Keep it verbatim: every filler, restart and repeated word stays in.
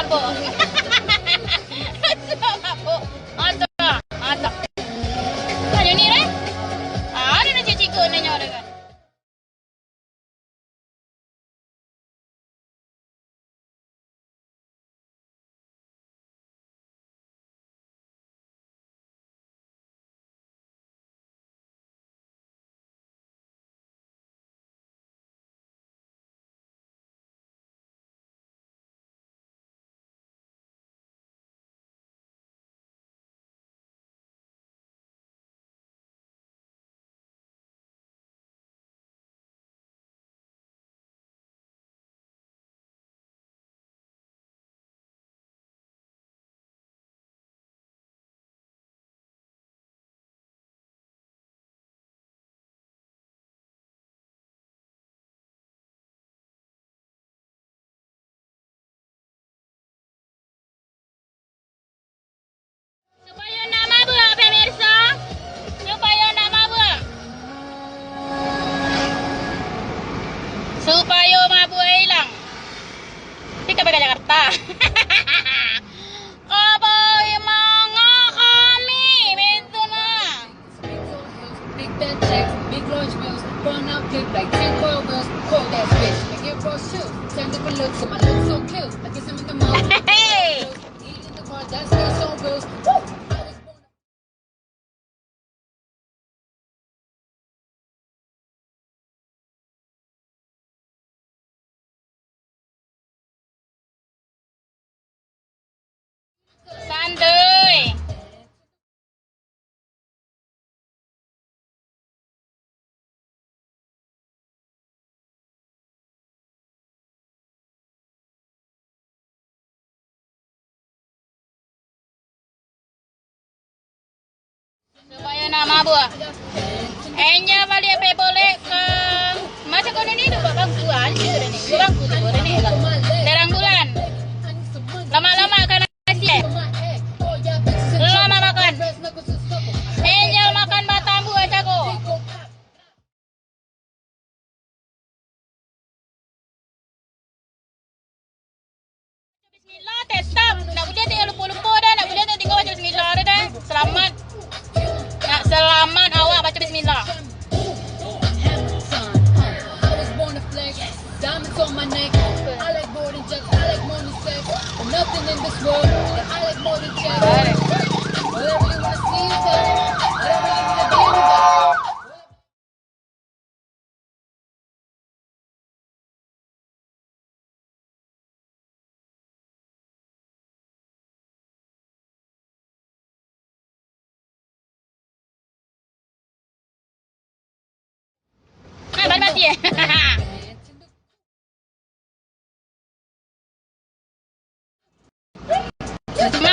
Mabok. Mabok. Mantap. Mantap. Kan ini, eh? Ah, ada nasi cikgu ni nyawa dengan. Supayo ndak mabuak, pemirsa. Supayo ndak mabuak. Supayo mabuak ilang. Tapi ka ka Jakarta. Kabai manga kami, betul nah. Big bad checks, big large bills, burn out clip like ten Quavo bills, cold ass bitch. I give raw shoes, ten different looks, and my looks so cute. I kiss him in the mouth. Hey! Eat in the car, that's not so bills. Woo! I was born Santuy. Supayo ndak mabuak. Angel baliak pai boleh ka, macam kono ni dua bangku ah, ni dua ni. Dua bangku tu dua ni. Terang bulan. Lamak-lamak kan nasi eh. Lamak makan. Angel makan batang buah jago. Bismillah, tetap. Nak buliah tinggal lupo-lupo dah, nak buliah tinggal baca bismillah dah, dah. Selamat. Nak selamat awak baca bismillah. Diamonds on my neck. I like more than checks. I like more than sex. Nothing in this world that I like more than checks. Whatever you wanna see, whatever you wanna be, ah, baru mati eh. Cuma